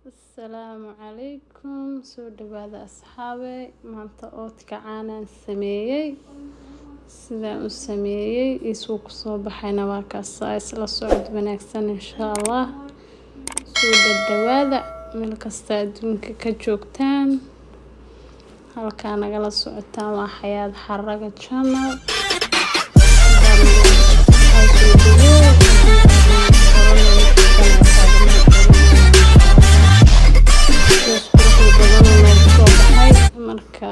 Asalaamu calaykum, soo dhawaada asxaabe. Maanta oodkac caanaan sameeyey. Sidaan u sameeyey isuu kusoo baxayna waa kaasa. Isla socod wanaagsan, insha Allah. Soo dhadhawaada meel kasta adduunka ka joogtaan. Halkaa nagala socotaan waa Xayaad Xaraga Channel. Soo dhawow. Quruxda badan noogu soo baxay. Marka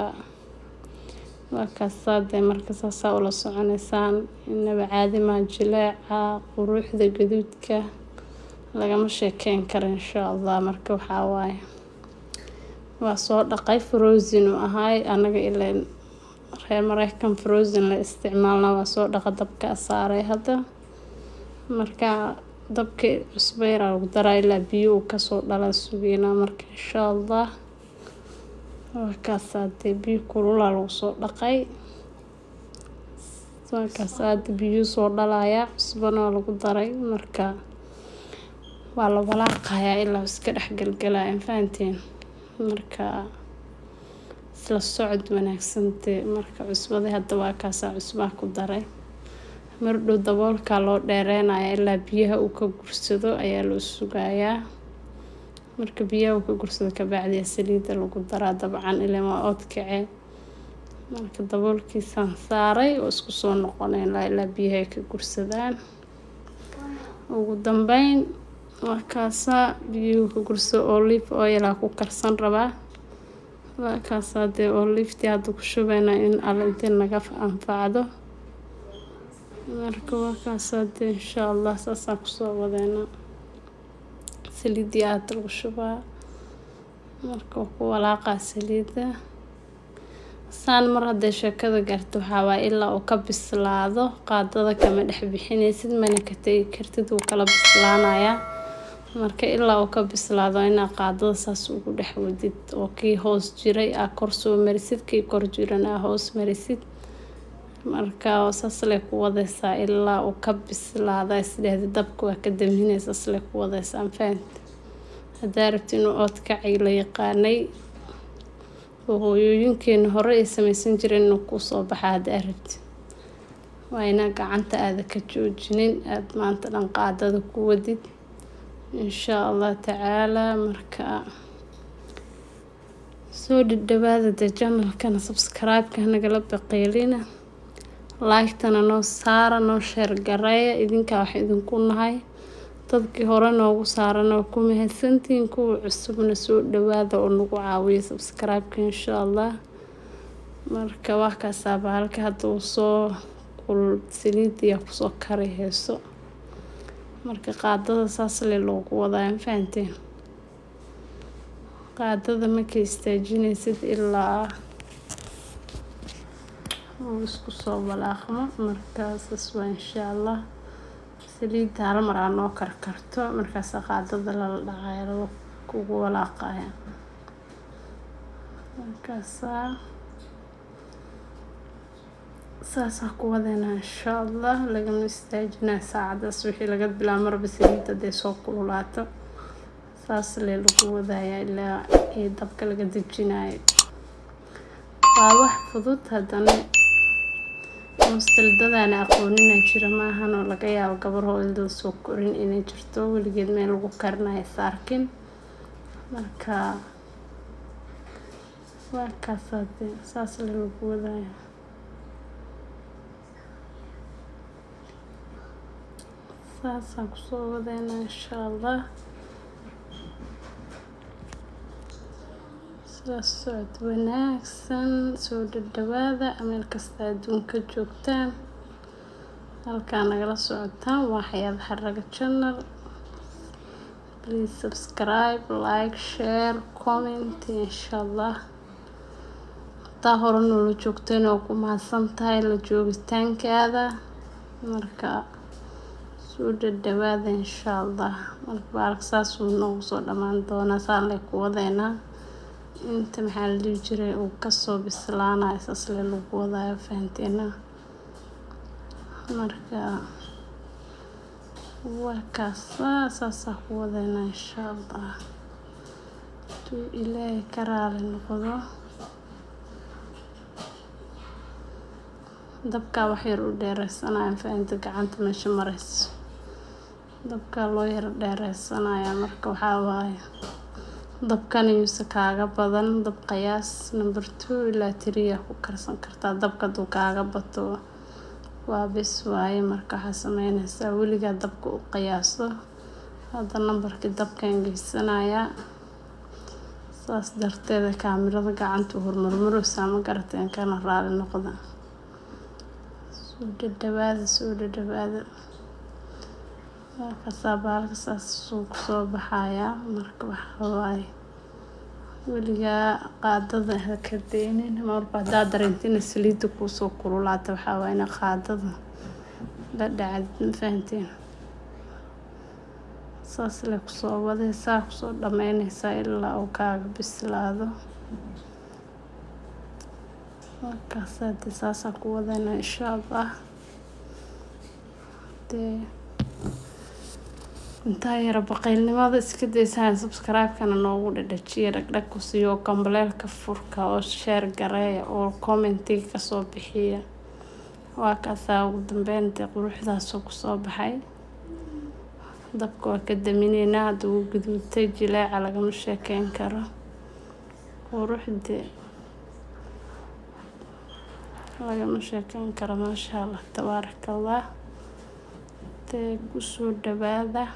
waa kaasaade. Marka saasaa ula soconeysaan. Inaba caadi maa, jileeca, quruxda, gaduudka lagama sheekeyn karo, insha Allah. Marka waxaa waaye, waa soo dhaqay, frozen uu ahaay. Anaga ileen reer Mareykan frozen la isticmaalna. Waa soo dhaqa, dabka saaray hadda. Marka dabka cusbo yar lagu daraa, ilaa biyo uu kasoo dhala sugeynaa. Marka insha Allah waa kaasaade. Biyo kululaa lagu soo dhaqay. Waa kaasaade, biyo soo dhalaya, cusbana waa lagu daray. Marka waa la walaaqayaa ilaa iska dhex galgalaya, fahanteen? Marka isla socod wanaagsante. Marka cusbadii hadda waa kaasaa, cusbaa ku daray. Mardhow daboolkaa loo dheereynaya, ilaa biyaha uu ka gursado ayaa loo sugayaa. Marka biyaha uu ka gursado kabacdi saliida lagu daraa, dabcan ileen waa oodkace. Marka daboolkiisaan saaray oo isku soo noqoneynaa ilaa biyaha ay ka gursadaan. Ugu dambeyn waa kaasaa, biyuhu ka gursado. Olive oil aa ku karsan rabaa. Waa kaasaa dee, olive-tii hadda ku shubeynaa in Alle intii naga anfacdo. Marka waa kaasaa dee, insha Allah saasaan kusoo wadeynaa. Saliidii aada lagu shubaa. Marka waa ku walaaqaa saliida saan. Mar hadday sheekada gaarto, waxaa waaye ilaa uu ka bislaado qaadada kama dhex bixinaysid, mana ka tegi kartid, wuu kala bislaanayaa. Marka ilaa uu ka bislaado inaa qaadada saas ugu dhex wadid, oo kii hoos jiray aa kor soo marisid, kii kor jirana aa hoos marisid. Marka saas lay ku wadaysaa ilaa uu ka bislaada. Isdhehda dabka waa ka daminaysa, saas lay ku wadaysaa, fahamte? Haddaa rabti inuu oodkacii la yaqaanay oo hooyooyinkeena hore ay sameysan jireen inuu kusoo baxa haddaa rabti, waa inaa gacanta aada ka joojinin, aada maanta dhan qaadada ku wadid, insha Allah tacaala. Marka soo dhadhawaada dee. Channelkana subscribe-ka nagala baqeelina, like-tana noo saara, noo share gareeya. Idinkaa wax idinku nahay. Dadkii hore noogu saaran oo ku mahadsantihiin, kuwa cusubna soo dhawaada oo nagu caawiya subscribe-ka, insha Allah. Marka waa kaasaaba. Halka hadda uu soo kul, saliidiyaa kusoo kari hayso. Marka qaadada saas le loogu wadaa, ma fahanteen? Qaadada marka istaajinaysid ilaa uu isku soo walaaqmo. Marka saas waa, insha Allah. Saliidda hal mar aa noo karkarto, markaasa qaadada lala dhacaya, lagu kugu walaaqaya. Markaasaa saasaa ku wadeynaa, insha Allah. Lagama istaajinaya saacadaas wixii laga bilaabo. Marba saliidda hadday soo kululaato, saas lee lagu wadayaa ilaa ay dabka laga dejinayo. Waa wax fudud. Haddana mustaldadaana aqoonina jira maahan, oo laga yaabo gabar hooyada lasoo korin inay jirto, weligeed meel lagu karinayo is arkin. Marka waa kaas hadee, saas lee lagu wadaya. Saasaan kusoo wadeynaa, insha Allah. Sidaas socod wanaagsan. Soo dhadhawaada meel kasta adduunka joogtaan. Halkaa nagala socotaan waa Xayaad Xaraga Channel. Please subscribe, like, share, comment, insha Allah. Hadaa hore noola joogteen oo ku mahadsan tahay la joogitaankaada. Marka soo dhadhawaada, insha Allah. Marka baalka saas uu noogu soo dhamaan doonaa. Saan lay ku wadeynaa inta, maxaa la dhihi jiray, uu kasoo bislaanayo. Saas lee lagu wadaayo, fahanteena? Marka waa kaasa, saasaa ku wadeynaa, insha Allah. Haduu Ilaahay ka raali noqdo, dabka wax yar u dheereysanaya, fahamta gacanta meesha mareyso dabka loo yara dheereysanaya. Marka waxaa waaye dabkan yuusan kaaga badan, dab qiyaas number 2 ilaa 3 aa ku karsan kartaa. Dabka haduu kaaga bato, waa bes waaye. Marka waxaa sameyneysaa, weligaa dabka u qiyaaso. Hadda nambarkii dabkaan geysanayaa, saas darteeda kaamirada gacanta u hormarmareysaa, ma garateen? Kana raali noqda. Soo dhadhawaada, soo dhadhawaada. Markaasaa bahalka saas uu kusoo baxayaa. Marka waxaa waaye, weligaa qaadada ha ka deynin. Marba haddaa dareento inay saliidda kuusoo kululaato, waxaa waaye inay qaadada la dhacdid, ma fahanteen? Saas le kusoo wadaysaa, kusoo dhameyneysaa ilaa uu kaaga bislaado. Markaas hade saasaan ku wadanaa, insha Allah. Dee intaa yara baqaylnimada iska daysaan, subscribe-kana noogu dhadhajiya, dhagdhag ku siiyo, gambaleelka furka, oo share gareeya, oo commentiga kasoo bixiya. Waa kaasaa, ugu dambeyn dee quruxdaasoo kusoo baxay. Dabka waa ka damineynaa. Hadda wuu guduutay, jileeca lagama sheekeyn karo, quruxdii lagama sheekeyn karo. Maasha Allah, tabaaraka Allah. Dee kusoo dhawaada,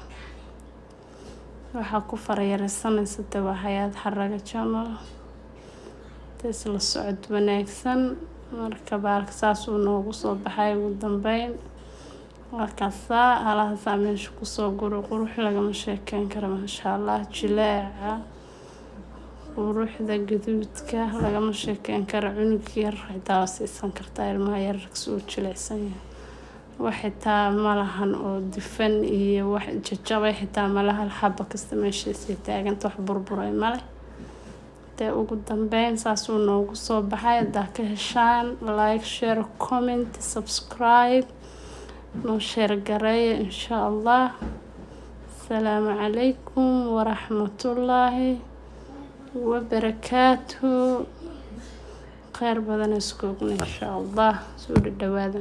waxaa ku farayareysanaysa dee waa Xayaat Xarago Channel. Dee isla socod wanaagsan. Marka bahalka saasuu noogu soo baxay ugu dambeyn. Waa kaasaa, halahaasaa meesha kusoo guro. Qurux lagama sheekeyn karo, maasha Allah. Jileeca, quruxda, gaduudka lagama sheekeyn karo. Cunug yar xitaa waa siisan kartaa, ilmaha yararka suu jilicsan yahay. Wax xitaa malahan oo dufan iyo wax jajabay xitaa malaha. Xaba kasta meeshiisay taaganta, wax burburay male. Dee ugu dambeyn saasuu noogu soo baxay. Haddaa ka heshaan, like, share, comment, subscribe, noo share gareeya, insha Allah. Asalaamu calaykum waraxmatullaahi wabarakaatuhu. Kheyr badan isku ogna, insha Allah. Soo dhadhawaada.